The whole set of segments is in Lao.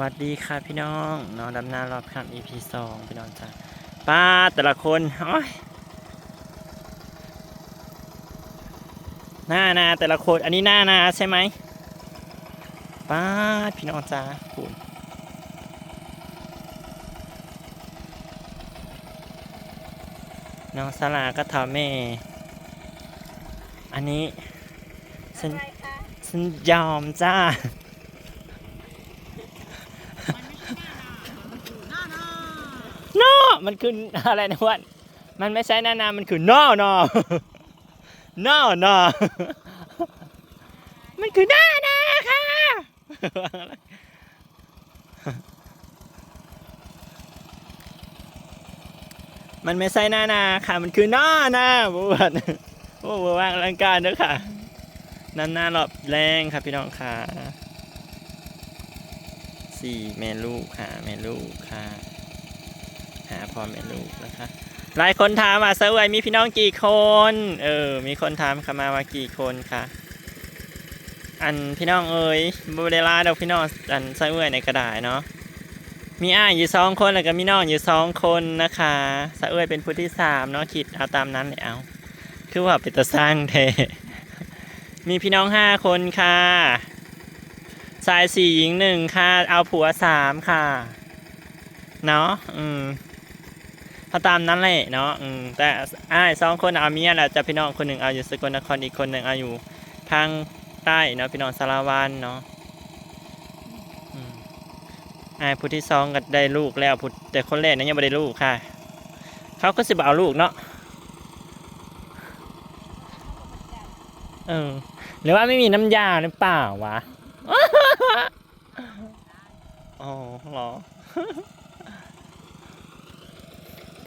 สวัสดีค่ะพี่น้องเนาะ ดำนารอบค่ำ อีพี สอง พี่น้องจ้า ป๊าด แต่ละคน โอ๊ย หน้านาแต่ละคน อันนี้หน้านาใช่ไหม ป๊าด พี่น้องจ้า คุณ น้องสลาก็เฒ่าแม่ อันนี้ ฉัน อะไรคะ ฉันยอมจ้า มันไม่ใช่หน้านา มันคือหน้านา เนาะ มันคืออะไรนะเพื่อน มันไม่ใช่หน้านา มันคือ no no no no มันคือหน้านาค่ะ มันไม่ใช่หน้านาค่ะ มันคือหน้านา บ่ว่า โอ้ บ่ว่างอลังการเด้อค่ะ ดำนารอบแลงค่ะพี่น้องค่ะ สี่แม่ลูก ห้าแม่ลูกค่ะ ห้าพ่อแม่ลูกนะคะ หลายคนถามว่า สาวเอื้อยมีพี่น้องกี่คน เออ มีคนถามเข้ามาว่ากี่คนคะ อันพี่น้องเอ๋ย บ่ได้หลายดอกพี่น้อง อันสาวเอื้อยนี่ก็ได้เนาะ มีอ้ายอยู่สองคน แล้วก็มีน้องอยู่สองคนนะคะ สาวเอื้อยเป็นผู้ที่สามเนาะ คิดเอาตามนั้นแหละ เอา คือว่าเป็นตาซังแท้ มีพี่น้องห้าคนค่ะ ชายสี่หญิงหนึ่งค่ะ เอาผัวสามค่ะ เนาะ อืม เอาตามนั้นแหละเนาะ อืม แต่อ้ายสองคนเอาเมียแล้วจ้ะพี่น้อง คนหนึ่งเอาอยู่สกลนคร อีกคนหนึ่งเอาอยู่ทางใต้เนาะพี่น้อง สารวันเนาะ อืม อ้ายผู้ที่สองก็ได้ลูกแล้ว ผู้ แต่คนแรกนั้นยังบ่ได้ลูกค่ะ เขาก็สิบ่เอาลูกเนาะ เออ หรือว่าไม่มีน้ำยาหรือเปล่าวะ อ๋อ เหรอ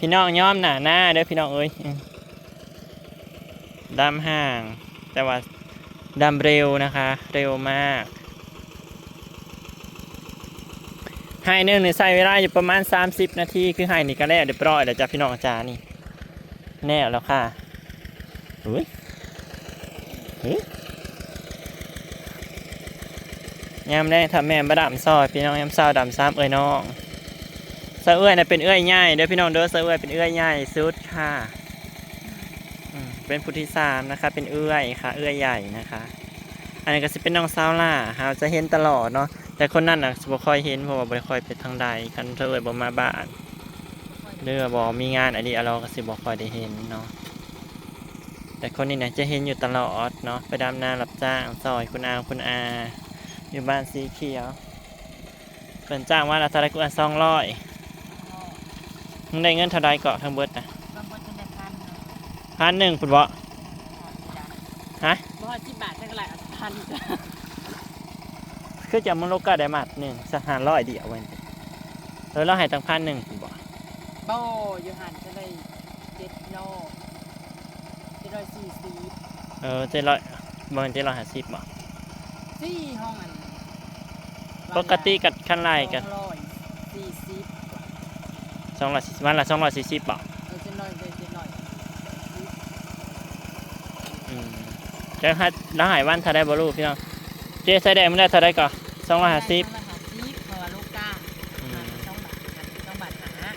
พี่น้องยอมหน้านาเด้อพี่น้องเอ้ย อืม ดำห่าง แต่ว่าดำเร็วนะคะ เร็วมาก ไฮ่หนึ่งนี่ใช้เวลาอยู่ประมาณสามสิบนาที คือไฮ่นี่ก็แล้วเรียบร้อยแล้วจ้ะพี่น้องจ๋า นี่ แล้วค่ะ อุ๊ย เฮ้ย ยามแลงถ้าแม่มาดำซอย พี่น้อง ยามเช้าดำสามเอื้อยน้อง สาวเอื้อยน่ะเป็นเอื้อยใหญ่เด้อพี่น้องเด้อ สาวเอื้อยเป็นเอื้อยใหญ่สุดค่ะ อืม เป็นผู้ที่สามนะคะ เป็นเอื้อยค่ะ เอื้อยใหญ่นะคะ อันนี้ก็สิเป็นน้องสาวหล้า เฮาจะเห็นตลอดเนาะ แต่คนนั้นน่ะสิบ่ค่อยเห็น เพราะว่าบ่ได้ค่อยไปทางใด คันเธอเอื้อยบ่มาบ้าน หรือว่าบ่มีงานอันนี้ เราก็สิบ่ค่อยได้เห็นเนาะ แต่คนนี้น่ะจะเห็นอยู่ตลอดเนาะ ไปดำนารับจ้างซอยคุณอาคุณอา อยู่บ้านสีเขียว เพิ่นจ้างวันละเท่าใดกู อัน สองร้อย มึงได้เงินเท่าใดเกาะทั้งเบิดน่ะ ทั้งเบิดเพิ่นได้พันหนึ่ง พันหนึ่งพุ้นบ่ ฮะ บ่ฮอดสิบบาท จักหลาย พัน คือจะมึงโลกาได้มัดหนึ่ง ซะ ห้าร้อยเดียวเว้ย เออ เราให้ตั้งพันหนึ่งพุ้นบ่ บ่ อยู่หั่นจะได้ เจ็ดร้อย เจ็ดร้อยสี่สิบ เออ เจ็ดร้อย บ่แม่นเจ็ดร้อยห้าสิบบ่ สี่ห้องอัน ปกติกับคันไล่ก็ สองร้อยสี่สิบ สองร้อยสี่สิบ วันละสองร้อยสี่สิบบ่ เออ เจ็ดร้อย เจ็ดร้อย อืม แล้วให้ แล้วให้วันเท่าใดบ่รู้พี่น้อง เจ๊ใส่แดงมันได้เท่าใดก่อ สองร้อยห้าสิบ สองร้อยห้าสิบ เพราะว่าโลกา อืม สองบาท สองบาทห้า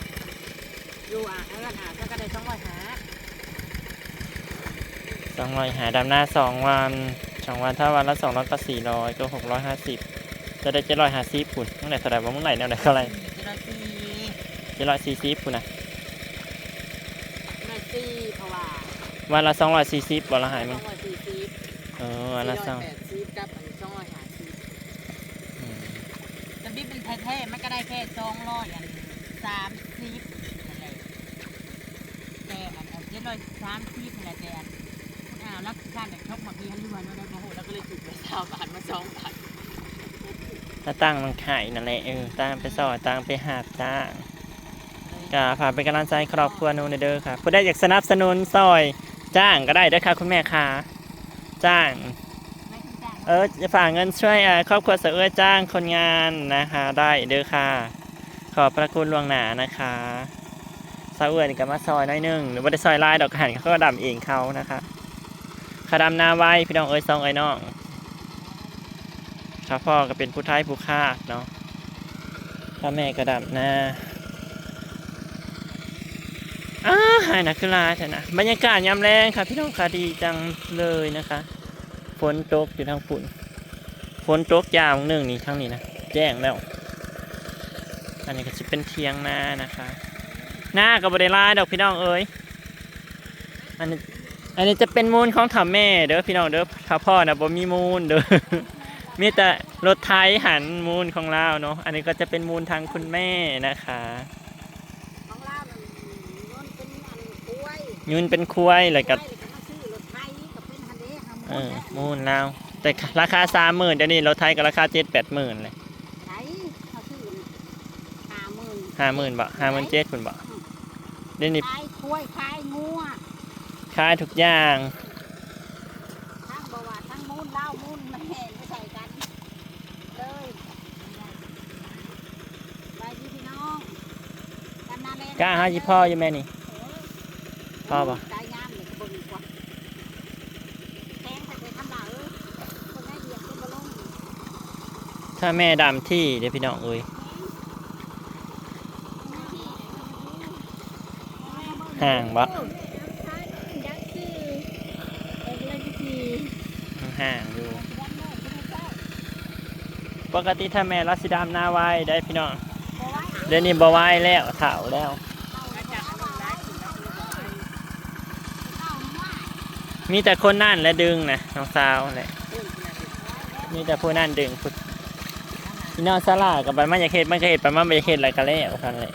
อยู่อ่ะ เฮือนอ่ะ เจ้าก็ได้สองร้อยห้า สองร้อยห้า ดำนาสองวัน สองวัน ถ้าวันละสองร้อยก็สี่ร้อย ก็หกร้อยห้าสิบ จะได้เจ็ดร้อยห้าสิบพุ้น มึงได้เท่าใดบ่ มึงได้แนวใดเท่าใด เจ็ดร้อยสี่ เจ็ดร้อยสี่สิบพุ้นน่ะ เจ็ดร้อยสี่ เพราะว่า วันละสองร้อยสี่สิบบ่ ละหายมึง สองร้อยสี่สิบ เออ วันละสอง สี่ร้อยแปดสิบ กับอันสองร้อยห้าสิบ อืม แต่บิดมันแท้ๆ มันก็ได้แค่สองร้อย อัน สามสิบนั่นแหละ แต่อัน อัน เจ็ดร้อยสามสิบนั่นแหละ แต่อัน อ้าว แล้วการแบบชกมาพี่ฮันล้วนว่าได้บ่ฮู้ แล้วก็เลยถือไปซาวบาทมาสองบาท ถ้าตั้งมันขายนั่นแหละ เออ ตั้งไปซอย ตั้งไปหาบจ้าง ก็ฝากเป็นกำลังใจให้ครอบครัวหนูหน่อยเด้อค่ะ ผู้ใดอยากสนับสนุนซอยจ้างก็ได้เด้อค่ะ คุณแม่ค่ะ จ้าง เออ ฝากเงินช่วย เอ่อ ครอบครัวสาวเอื้อยจ้างคนงานนะคะ ได้เด้อค่ะ ขอบพระคุณล่วงหน้านะคะ สาวเอื้อยนี่ก็มาซอยหน่อยหนึ่ง หรือบ่ได้ซอยหลายดอก หั้นเขาก็ดำเองเขานะคะ เขาดำนาไวพี่น้องเอ้ย สองเอ้ยน้อง เขาพ่อก็เป็นผู้ไทยผู้คาดเนาะ ພາແມ່ກໍດຳນາ. ອ້າ ຫາຍໜັກຄືຫຼາຍແທ້ນະ. ບັນຍາກາດຍາມແລງຄ່ະ ພີ່ນ້ອງຄ່ະ ດີຈັງເລີຍນະຄະ. ຝົນຕົກຢູ່ທາງພຸ້ນ ຝົນຕົກຢາວໜຶ່ງນີ້ ທາງນີ້ນະ ແຈ້ງແລ້ວ. ອັນນີ້ກໍຊິເປັນຖຽງນານະຄະ. ນາກໍບໍ່ໄດ້ຫຼາຍດອກ ພີ່ນ້ອງເອີຍ. ອັນນີ້ ອັນນີ້ຈະເປັນມູນຂອງທ້າວແມ່ເດີພີ່ນ້ອງເດີ. ທ້າວພໍ່ນະບໍ່ມີມູນເດີ ມີແຕ່ລົດໄຖຫັ້ນມູນຂອງລາວເນາະ. ອັນນີ້ກໍຈະເປັນມູນທາງຄຸນແມ່ນະຄະ. ຂອງລາວນັ້ນຍົນເປັນອັນຄວາຍ ຍົນເປັນຄວາຍ ແລ້ວກໍ ຄວາຍ ແລ້ວກໍມາຊື້ລົດໄຖ ກໍເປັນຫັ້ນເດ້ ຫາໝູນ ເອີ ແຫຼະ ໝູນລາວ. ແຕ່ລາຄາສາມໝື່ນ ດຽວນີ້ລົດໄຖກໍລາຄາເຈັດແປດໝື່ນແຫຼະ. ໄດ ເຮົາຊື້ຫ້າໝື່ນ ຫ້າໝື່ນບໍ? ຫ້າໝື່ນເຈັດພຸ້ນບໍ? ອືມ ດຽວນີ້ຂາຍຄວາຍ ຂາຍງົວ ຂາຍທຸກຢ່າງ. ທັງ ບໍ່ວ່າທັງມູນລາວມູນມັນແຫ່ນໄປໃສ່ກັນເລີຍ. ສະບາຍດີພີ່ນ້ອງ ດຳນາແລງ ກ້າເຮົາຊິພໍຢູ່ແມ່ນີ້ ເອີ ພໍບໍ່? ຕາຍຍາມນີ້ກໍເບິ່ງກວ່າ ແພງຄັກເດ້ທຳລາເອີຍ ຄົນໄດ້ລຽບຄົນບໍ່ລົງ. ຖ້າແມ່ດຳທີ່ເດ້ພີ່ນ້ອງເອີຍ. ຫ່າງບໍ່? ຫ່າງຢູ່. ປົກກະຕິຖ້າແມ່ລາວຊິດຳນາໄວໄດ໋ພີ່ນ້ອງ. ດຽວນີ້ບໍ່ໄວແລ້ວ ເຖົ້າແລ້ວ. ມີແຕ່ຄົນນັ້ນແຫຼະດຶງນະ ນ້ອງສາວແຫຼະ. ມີແຕ່ຜູ້ນັ້ນດຶງພຸ້ນ. ອີນ້ອງສາລາກໍໄປ ມັນຢາກເຮັດມັນກໍເຮັດໄປ ມັນບໍ່ຢາກເຮັດແລ້ວກໍແລ້ວຊັ້ນແຫຼະ.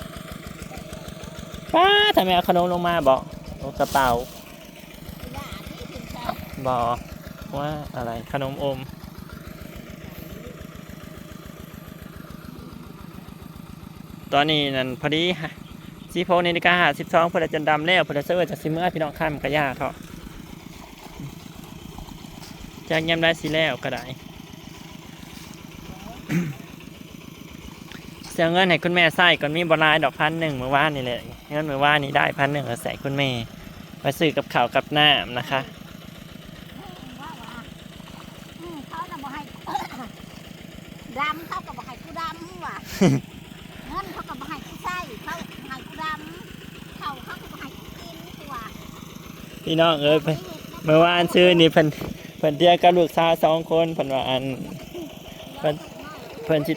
ປ້າ ຖ້າແມ່ເອົາຂະໜົມລົງມາບໍ? ໂອ້ ກະເປົາ. ບໍ່ ວ່າອະໄລ ຂະໜົມອົມ. ຕອນນີ້ນັ້ນພໍດີ ສິບຫົກນາລິກາຫ້າສິບສອງ ເພິ່ນລະຈົນດຳແລ້ວ ເພິ່ນລະເຊີຈະຊິເມືອ ພີ່ນ້ອງ ຄ່ຳກະຢ່າເຖາະ. ຈັກຍາມໃດຊິແລ້ວກໍໄດ້. ຊິເອົາເງິນໃຫ້ຄຸນແມ່ໃຊ້ກ່ອນ ມີບໍ່ຫຼາຍດອກ ພັນໜຶ່ງມື້ວານນີ້ແຫຼະ. ເງິນມື້ວານນີ້ໄດ້ພັນໜຶ່ງ ກໍໃຫ້ຄຸນແມ່ໄປຊື້ກັບເຂົ້າກັບນ້ຳນະຄະ. ອືມ ເຂົານະບໍ່ໃຫ້ດຳ ເຂົາກໍບໍ່ໃຫ້ກູດຳວ່າ ເງິນເຂົາກໍບໍ່ໃຫ້ກູໃຊ້ ເຂົາໃຫ້ກູດຳ ເຂົ້າເຂົາກໍບໍ່ໃຫ້ກູກິນ ຄືວ່າ. ພີ່ນ້ອງເອີຍ ເມື່ອວານຊືນນີ້ເພິ່ນ ເພິ່ນຖຽງກັບລູກສາວສອງຄົນ ເພິ່ນວ່າ ອັນ ເພິ່ນ ເພິ່ນຊິ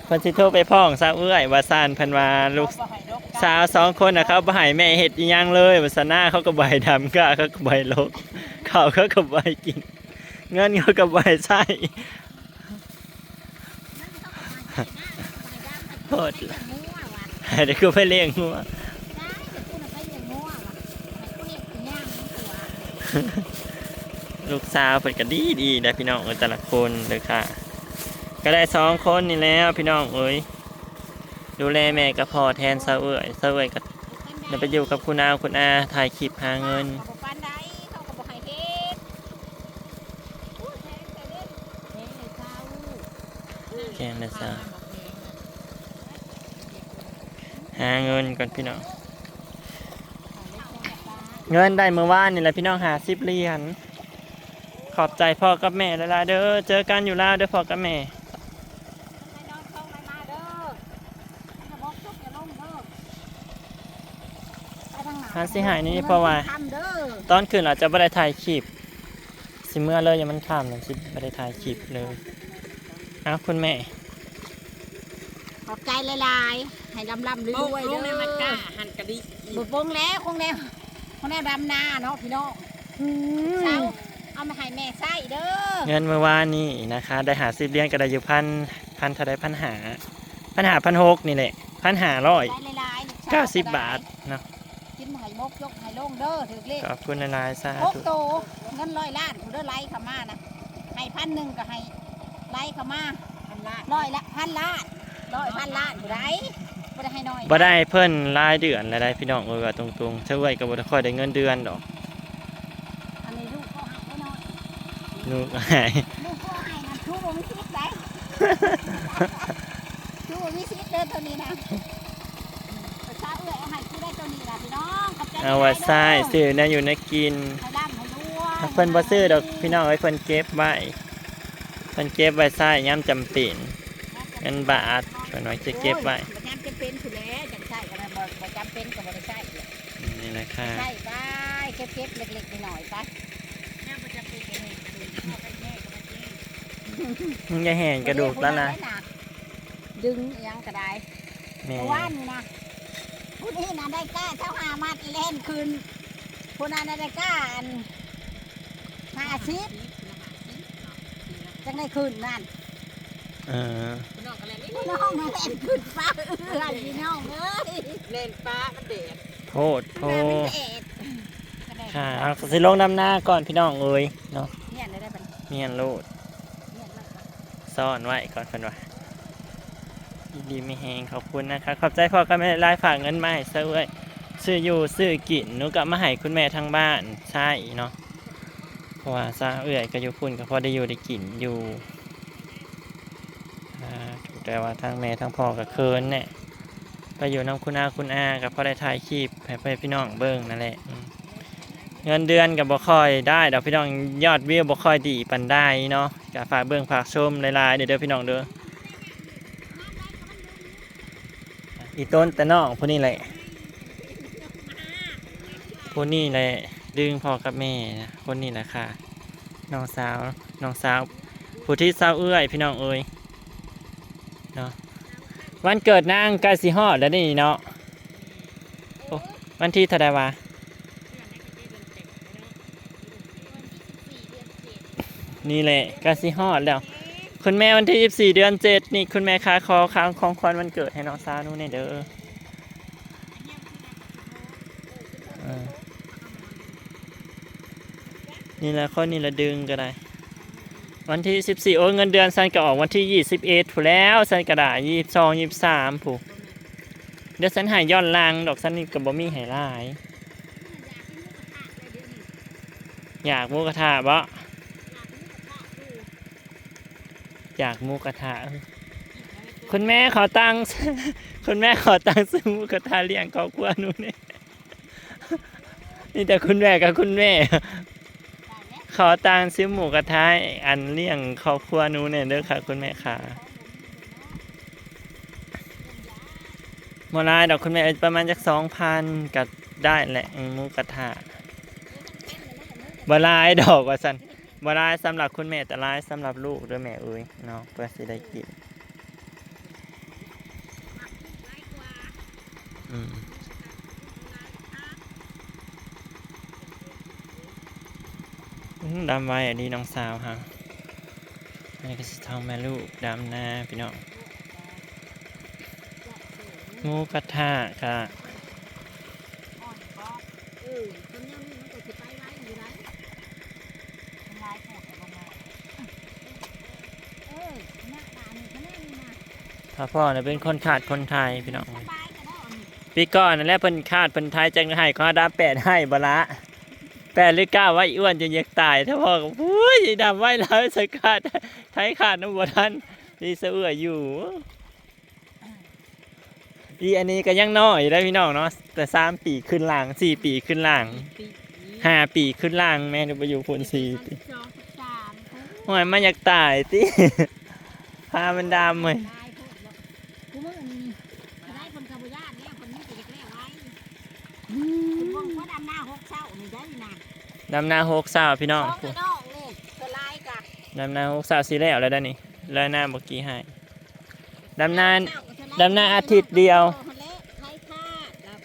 ເພິ່ນຊິໂທໄປຟ້ອງຊາວເອື້ອຍວ່າຊັ້ນ. ເພິ່ນວ່າລູກສາວສອງຄົນນະ ເຂົາບໍ່ໃຫ້ແມ່ເຮັດອີ່ຫຍັງເລີຍວ່າຊັ້ນນະ. ເຂົາກໍບໍ່ໃຫ້ດຳກ້າ ເຂົາກໍບໍ່ໃຫ້ລົກ ເຂົ້າເຂົາກໍບໍ່ໃຫ້ກິນ ເງິນເຂົາກໍບໍ່ໃຫ້ໃຊ້. ໂພດ ໃຫ້ແຕ່ກູໄປລ້ຽງງົວ. ລູກສາວເພິ່ນກໍດີໆ ໄດ໋ພີ່ນ້ອງເອີຍ ແຕ່ລະຄົນເດີຄ່ະ. ກໍໄດ້ສອງຄົນນີ້ແລ້ວພີ່ນ້ອງເອີຍ ດູແລແມ່ກັບພໍ່ແທນຊາວເອື້ອຍ. ຊາວເອື້ອຍກໍໄດ້ໄປຢູ່ກັບຄຸນອາ ຄຸນອາ ຖ່າຍຄລິບຫາເງິນ. ແພງແລ້ວຊາວ ຫາເງິນກ່ອນພີ່ນ້ອງ. ເງິນໄດ້ມື້ວານນີ້ແຫຼະພີ່ນ້ອງ ຫ້າສິບຫຼຽນ. ຂອບໃຈພໍ່ກັບແມ່ຫຼາຍໆເດີ. ເຈີກັນຢູ່ລາວເດີພໍ່ກັບແມ່. ຫາຊິໃຫ້ນີ້ ເພາະວ່າຕອນຂຶ້ນອາດຈະບໍ່ໄດ້ຖ່າຍຄລິບ ຊິເມືອເລີຍ ຢ້ານມັນຄ່ຳ ຊິບໍ່ໄດ້ຖ່າຍຄລິບເລີຍ. ອ້າວ ຄຸນແມ່ ຂອບໃຈຫຼາຍໆ ໃຫ້ລ່ຳໆລວຍໆເດີ. ຫັ້ນກະດີ ບໍ່ປົງແລ້ວ ຄົງແນວ ຄົງແນວດຳນາເນາະພີ່ນ້ອງ. ເອົາມາໃຫ້ແມ່ໃຊ້ເດີ. ເງິນມື້ວານນີ້ນະຄະ ໄດ້ຫ້າສິບຫຼຽນ ກໍໄດ້ຢູ່ພັນ ພັນເທົ່າໃດ ພັນຫ້າ ພັນຫ້າ ພັນຫົກນີ້ແຫຼະ ພັນຫ້າຮ້ອຍ ເກົ້າສິບບາດເນາະ. ກິນໃຫ້ໝົດ ຍົກໃຫ້ລົງເດີ ຖືກເລກ ຂອບຄຸນຫຼາຍໆ ສາທຸ ຫົກໂຕ ເງິນຮ້ອຍລ້ານພຸ້ນເດີ ໄຫຼເຂົ້າມານະ ໃຫ້ພັນໜຶ່ງກໍໃຫ້ໄຫຼເຂົ້າມາ ຮ້ອຍລະ ພັນລ້ານ ຮ້ອຍພັນລ້ານຜູ້ໃດ ບໍ່ໄດ້ໃຫ້ນ້ອຍ ບໍ່ໄດ້ເພິ່ນຫຼາຍເດືອນແລ້ວໄດ໋ພີ່ນ້ອງເອີຍ. ວ່າຕົງໆ ຊາວເອື້ອຍກໍບໍ່ໄດ້ຄ່ອຍໄດ້ເງິນເດືອນດອກ. ອັນນີ້ລູກກໍໃຫ້ໄດ້ນ້ອຍ ລູກໃຫ້ ລູກກໍໃຫ້ນະ ຄືບໍ່ມີສິດໄດ໋ ຄືບໍ່ມີສິດເດີໂຕນີ້ນະ. ເອົາໄວ້ໃຊ້ຊື້ແນວຢູ່ແນວກິນ. ເພິ່ນບໍ່ຊື້ດອກພີ່ນ້ອງເອີຍ ເພິ່ນເກັບໄວ້ ເພິ່ນເກັບໄວ້ໃຊ້ຍາມຈຳເປັນ. ເງິນບາດ ເພິ່ນວ່າຈະເກັບໄວ້ ໂອ້ຍ ບໍ່ຍາມຈຳເປັນພຸ້ນແຫຼະ ຈັ່ງໃຊ້ກໍໄດ້ ບໍ່ ບໍ່ຈຳເປັນກໍບໍ່ໄດ້ໃຊ້ແຫຼະ ນີ້ແຫຼະຄ່າ ໃຊ້ໄປ ເກັບໆ ເລັກໆ ນ້ອຍໆ ໄປ ຍາມບໍ່ຈຳເປັນກໍແຫ້ງກະດູກ ພໍ່ກັບແມ່ກໍມາເຈັບ ມຶງຢ່າແຫ້ງກະດູກລະນະ ບໍ່ໄດ້ນະ ດຶງອີ່ຫຍັງກໍໄດ້ ແມ່ນ ເມື່ອວານນີ້ນະ ຜູ້ນີ້ນະໄດ້ກ້າຊາວຫ້າມັດ ແລ່ນຂຶ້ນ ຜູ້ນັ້ນນະໄດ້ກ້າອັນຫ້າສິບ ຈັ່ງໄດ້ຂຶ້ນນັ້ນ ເອີ ພີ່ນ້ອງກໍແລ່ນ ພີ່ນ້ອງມາແລ່ນຂຶ້ນຟ້າເອື້ອຍ ພີ່ນ້ອງເອີຍ ແລ່ນຟ້າມັນແດດ ໂພດໂພ ມັນແດດ ຄ່ະ ເຮົາຊິລົງດຳນາກ່ອນພີ່ນ້ອງເອີຍເນາະ ມ້ຽນໄດ້ບັດນີ້ ມ້ຽນໂລດ ມ້ຽນໄວ້ກ່ອນ ຊ້ອນໄວ້ກ່ອນເພິ່ນວ່າ ຢູ່ດີມີແຮງ ຂອບຄຸນນະຄະ ຂອບໃຈພໍ່ກັບແມ່ຫຼາຍ ຝາກເງິນມາໃຫ້ຊາວເອື້ອຍ ຊື້ຢູ່ຊື້ກິນ ໜູກໍເອົາມາໃຫ້ຄຸນແມ່ທາງບ້ານໃຊ້ເນາະ ເພາະວ່າຊາວເອື້ອຍກໍຢູ່ພຸ້ນ ກໍພໍໄດ້ຢູ່ໄດ້ກິນຢູ່ ອ່າ ແຕ່ວ່າທັງແມ່ທັງພໍ່ກໍເຂີນແຫຼະ ໄປຢູ່ນຳຄຸນອາ ຄຸນອາກໍພໍໄດ້ຖ່າຍຄລິບໃຫ້ພໍ່ແມ່ພີ່ນ້ອງເບິ່ງນັ້ນແຫຼະ ອືມ ເງິນເດືອນກໍບໍ່ຄ່ອຍໄດ້ດອກພີ່ນ້ອງ ຍອດວິວບໍ່ຄ່ອຍດີປານໃດເນາະ ກໍຝາກເບິ່ງຝາກຊົມຫຼາຍໆ ເດີ ເດີພີ່ນ້ອງເດີ ອີ່ຕົນແຕ່ນ້ອງຜູ້ນີ້ແຫຼະ ຜູ້ນີ້ແຫຼະດຶງພໍ່ກັບແມ່ນະ ຄົນນີ້ແຫຼະຄ່ະ ນ້ອງສາວ ນ້ອງສາວ ຜູ້ທີ່ຊາວເອື້ອຍ ພີ່ນ້ອງເອີຍເນາະ ວັນເກີດນາງໃກ້ຊິຮອດແລ້ວນີ້ເນາະ ໂອ້ ວັນທີເທົ່າໃດຫວາ? ນີ້ແຫຼະ ໃກ້ຊິຮອດແລ້ວ ຄຸນແມ່ ວັນທີສິບສີ່ ເດືອນເຈັດນີ້ ຄຸນແມ່ຄາ ຂໍຂອງຂວັນວັນເກີດໃຫ້ນ້ອງສາວໜູແດ່ເດີ ເອີ ນີ້ແຫຼະ ຂ້ອຍນີ້ລະດຶງກໍໄດ້ ວັນທີສິບສີ່ ໂອ້ຍ ເງິນເດືອນຊັ້ນກໍອອກວັນທີຊາວເອັດພຸ້ນແລ້ວ ຊັ້ນກໍໄດ້ ຊາວສອງ ຊາວສາມພຸ້ນ ດຽວຊັ້ນໃຫ້ຍ້ອນຫຼັງດອກ ຊັ້ນນີ້ກໍບໍ່ມີໃຫ້ຫຼາຍ ຢາກໝູກະທະບໍ? ຢາກໝູກະທະ ຄຸນແມ່ຂໍຕັງ ຄຸນແມ່ຂໍຕັງຊື້ໝູກະທະລ້ຽງຄອບຄົວໜູແດ່ ມີແຕ່ຄຸນແມ່ກັບຄຸນແມ່ ຂໍຕັງຊື້ໝູກະທະ ອັນ ລ້ຽງຄອບຄົວໜູແດ່ເດີຄ່ະ ຄຸນແມ່ຂາ ບໍ່ຫຼາຍດອກຄຸນແມ່ເອີຍ ປະມານຈັກສອງພັນກໍໄດ້ແຫຼະ ໝູກະທະ ບໍ່ຫຼາຍດອກວ່າຊັ້ນ ບໍ່ຫຼາຍສຳລັບຄຸນແມ່ ແຕ່ຫຼາຍສຳລັບລູກເດີແມ່ເອີຍເນາະ ເພື່ອຊິໄດ້ກິນ ອືມ ອືມ ດຳໄວອີ່ຫຼີນ້ອງສາວເຮົາ ອັນນີ້ກໍຊິທ້ອງແມ່ລູກດຳນາພີ່ນ້ອງ ໝູກະທະກະ ເອີ ຄັນແນວນີ້ມັນກໍຊິໄປໄວຢູ່ໃດ ມັນຫຼາຍໂພດແລ້ວບໍ່ງາມ ເອີ ນະ ອັນນີ້ຄັນແນວນີ້ນະ ຖ້າພໍ່ນະເປັນຄົນຄາດຄົນໄທພີ່ນ້ອງ ສະບາຍກະດອກ ປີກ່ອນນັ້ນແຫຼະ ເພິ່ນຄາດເພິ່ນໄທ ຈັ່ງໃຫ້ເຂົາດຳແປດໄຮ່ບໍ່ລະ ແປດຫຼືເກົ້າ ວ່າອີອ້ວນຈົນຢາກຕາຍ ຖ້າພໍ່ກໍ ໂອ້ຍ ດຳໄວຫຼາຍ ສະກາດໄທຄາດນຳບໍ່ທັນ ດີຊະເອື້ອຢູ່ ອີອັນນີ້ກໍຍັງນ້ອຍຢູ່ເດ້ພີ່ນ້ອງເນາະ ແຕ່ສາມປີຂຶ້ນຫຼັງ ສີ່ປີຂຶ້ນຫຼັງ ຫ້າປີຂຶ້ນຫຼັງ ແມ່ນບໍ່ຢູ່ພຸ້ນ ສີ່ປີ ໂອ້ຍ ມັນຢາກຕາຍຕິ ພາມັນດຳເວີຍ ຫຼາຍໂພດເນາະ ຄູ່ມື້ນີ້ ຫຼາຍຄົນກໍບໍ່ຢ້ານແລ້ວ ຄົນນີ້ກໍຢາກແລ້ວໄວ ອືມ ເພິ່ນວ່າດຳນາຫົກເຊົ້ານີ້ໄດ໋ນະ ດຳນາຫົກເຊົ້າພີ່ນ້ອງ ສອງພີ່ນ້ອງນີ້ ສ່ວນຫຼາຍກະ ດຳນາຫົກເຊົ້າຊິແລ້ວແລ້ວໄດ໋ນີ້ ແລ້ວນາບໍ່ກີ້ໃຫ້ ດຳນາ ດຳນາອາທິດດຽວ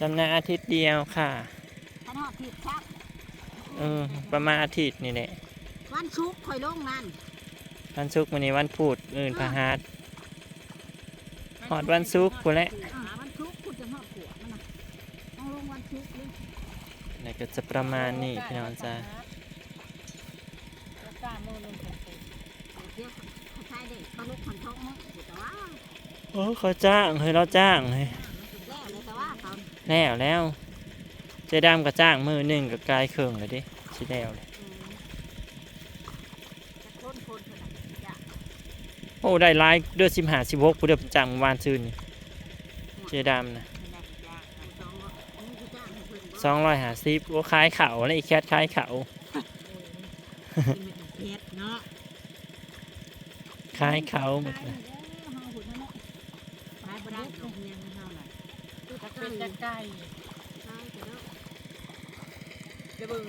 ດຳນາອາທິດດຽວຄ່ະ ເອີ ປະມານອາທິດນີ້ແຫຼະ ວັນສຸກຂ້ອຍລົງນັ້ນ ວັນສຸກ ມື້ນີ້ວັນພຸດ ມື້ພະຫັດ ຮອດວັນສຸກພຸ້ນແຫຼະ ອ່າ ວັນສຸກພຸ້ນຈະຮອດກວດມັນນະ ຕ້ອງລົງວັນສຸກເລີຍ ແລ້ວກໍຈະປະມານນີ້ພີ່ນ້ອງຈ້າ ໂອ້ ເຂົາຈ້າງເຮີ້ຍ ລາວຈ້າງເຮີ້ຍ ແລ້ວແລ້ວ ເຈົ້າວ່າເຂົາ ແລ້ວແລ້ວ ເຈ້ດຳກໍຈ້າງມື້ໜຶ່ງກໍກາຍເຄິ່ງແລ້ວເດ້ ຊິແລ້ວແລ້ວ ອືມ ຈັກຄົນ ຄົນເພິ່ນນະ ຈ້າງ ໂອ້ ໄດ້ຫຼາຍເດີ້ ສິບຫ້າ ສິບຫົກ ຜູ້ດຽວຈ້າງມື້ວານຊືນນີ້ ເຈ້ດຳນະ ສອງຮ້ອຍຫ້າສິບ ໂອ້ ຂາຍເຂົ້າແລ້ວ ອີແຄດຂາຍເຂົ້າ ເນາະ ຂາຍເຂົ້າໝົດ ຂາຍເຂົ້າ ເຮົາພຸ້ນເນາະ ເປັນຕາໄກ່ ໄປເບິ່ງ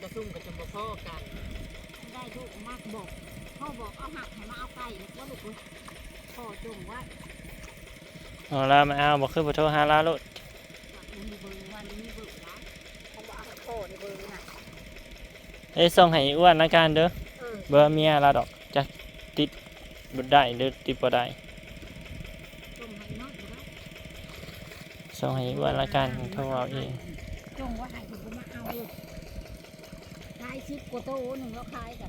ກະຊຸ່ມກະຈຸ່ມບໍ່ພໍກັນ ໄດ້ລູກມາບອກ ພໍ່ບອກເອົາຫັກໃຫ້ມາເອົາໄກ່ ແລ້ວກໍລູກ ພໍ່ຈົ່ງໄວ້ ເອົາລາວມາເອົາ ບໍ່ຄືບໍ່ໂທຫາລາວໂລດ ວ່າບໍ່ມີເບີ ວ່າບໍ່ມີເບີລາວ ເຂົາບໍ່ເອົາໃຫ້ພໍ່ເລີຍເບີນະ ເອີ ສົ່ງໃຫ້ອ້ວນລະກັນເດີ ເອີ ເບີເມຍລາວດອກ ຈັກຕິດບໍ່ໄດ້ ຫຼື ຕິດບໍ່ໄດ້ ສົ່ງໃຫ້ນ້ອງentoງໃຫ້ອ້ວນລະກັນ ໂທເອົາເອງ ຈົ່ງວ່າໃຫ້ເພິ່ນບໍ່ມາເອົາ ຂາຍສິບກວ່າໂຕໜຶ່ງ ລາວຂາຍກະ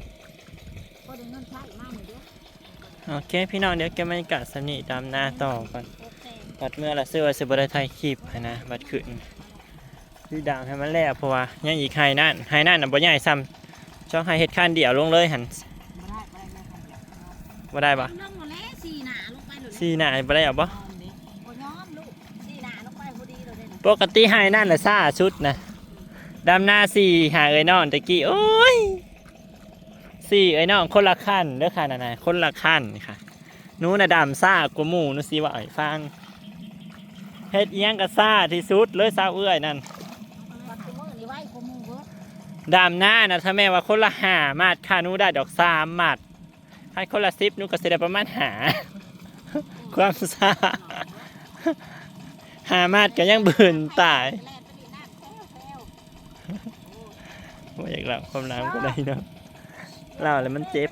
ພໍໄດ້ເງິນໃຊ້ມາມື້ດຽວ ໂອເຄພີ່ນ້ອງ ດຽວເກັບບັນຍາກາດສ່ຳນີ້ ດຳນາຕໍ່ກ່ອນ ໂອເຄ ບັດເມືອລະເຊື່ອວ່າຊິບໍ່ໄດ້ຖ່າຍຄລິບຫັ້ນນະ ບັດຂຶ້ນ ຊິດຳໃຫ້ມັນແລ້ວ ເພາະວ່າຍັງອີກໄຮ່ນັ້ນ ໄຮ່ນັ້ນນະບໍ່ໃຫຍ່ສ່ຳ ຊ່ອງໃຫ້ເຮັດຄັນດຽວລົງເລີຍຫັ້ນ ບໍ່ໄດ້ ບໍ່ໄດ້ເລີຍຄັນດຽວ ບໍ່ໄດ້ບໍ່? ລົງແລ້ວສີ່ໜ້າລົງໄປໂລດ ສີ່ໜ້າບໍ່ໄດ້ເອົາບໍ່? ບໍ່ຍອມລູກ ສີ່ໜ້າລົງໄປພໍດີໂລດເດ້ ປົກກະຕິໄຮ່ນັ້ນລະຊ້າສຸດນະ ດຳນາສີ່ຫາເອື້ອຍນ້ອງຕະກີ້ ໂອ້ຍ ສີ່ເອື້ອຍນ້ອງຄົນລະຄັນເດີຄ່ະ ນັ້ນນະ ຄົນລະຄັນນີ້ຄ່ະ ໜູນະດຳຊ້າກວ່າໝູ່ ໜູຊິເວົ້າໃຫ້ຟັງ ເຮັດອີ່ຫຍັງກະຊ້າທີ່ສຸດເລີຍ ຊາວເອື້ອຍນັ້ນ ດຳນານະ ຖ້າແມ່ນວ່າຄົນລະຫ້າມັດ ຄ່າໜູໄດ້ດອກສາມມັດ ຄັນຄົນລະສິບ ໜູກະຊິໄດ້ປະມານຫ້າ ຄວາມຊ້າ ຫ້າມັດກະຍັງບືນຕາຍ ບໍ່ຢາກເລົ່າຄວາມຫຼັງກໍໄດ້ເນາະ ເລົ່າແລ້ວມັນເຈັບ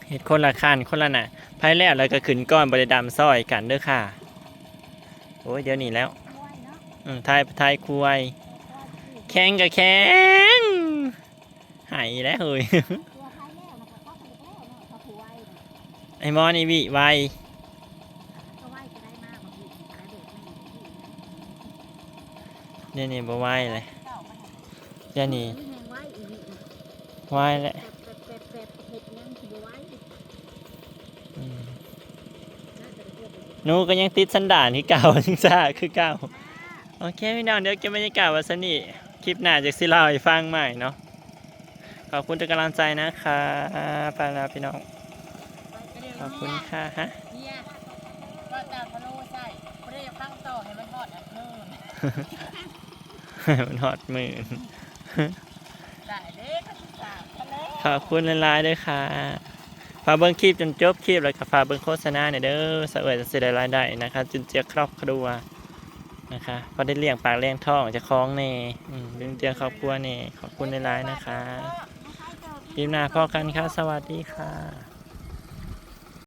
ເຮັດຄົນລະຄັນຄົນລະໜ້າ ໃຜແລ້ວລະກະຂຶ້ນກ່ອນ ບໍ່ໄດ້ດຳຊ່ອຍກັນເດີຄ່ະ ໂອ້ຍ ດຽວນີ້ແລ້ວ ອືມ ຖ່າຍ ຖ່າຍຄວາຍ ແຂງກະແຂງ ໄຫ້ແລ້ວເຮີ້ຍ ໄອ້ໝໍນີ້ວິໄວ ດຽວນີ້ບໍ່ໄວເລີຍ ດຽວນີ້ໄວແລ້ວ ອືມ ໜູກະຍັງຕິດສັນດານຄືເກົ່າ ຍັງຊ້າຄືເກົ່າ ໂອເຄພີ່ນ້ອງ ດຽວເກັບບັນຍາກາດໄວ້ສ່ຳນີ້ ຄລິບໜ້າຈັ່ງຊິເລົ່າໃຫ້ຟັງໃໝ່ເນາະ ຂອບຄຸນທຸກກຳລັງໃຈນະຄະ ໄປແລ້ວພີ່ນ້ອງ ຂອບຄຸນຄ່ະ ຮະ ເຍ ວ່າແຕ່ພະໂລ້ໃສ່ ບໍ່ໄດ້ຟັງຕໍ່ໃຫ້ມັນຮອດອັນເທີນ ໃຫ້ມັນຮອດໝື່ນ ໄດ້ເດ້ ຄັນສາມພັນແລ້ວ ຂອບຄຸນຫຼາຍໆເດີຄ່ະ ຝາກເບິ່ງຄລິບຈົນຈົບຄລິບ ແລ້ວກະຝາກເບິ່ງໂຄສະນາແດ່ເດີ ສາວເອື້ອຍຈັ່ງຊິໄດ້ລາຍໄດ້ນະຄະ ຈຸນເຈືອຄອບຄົວນະຄະ ພໍໄດ້ລ້ຽງປາກລ້ຽງທ້ອງເຈົ້າຂອງແດ່ ອືມ ຈຸນເຈືອຄອບຄົວແດ່ ຂອບຄຸນຫຼາຍໆນະຄະ ຄລິບໜ້າພໍ້ກັນຄ່ະ ສະຫວັດດີຄ່ະ.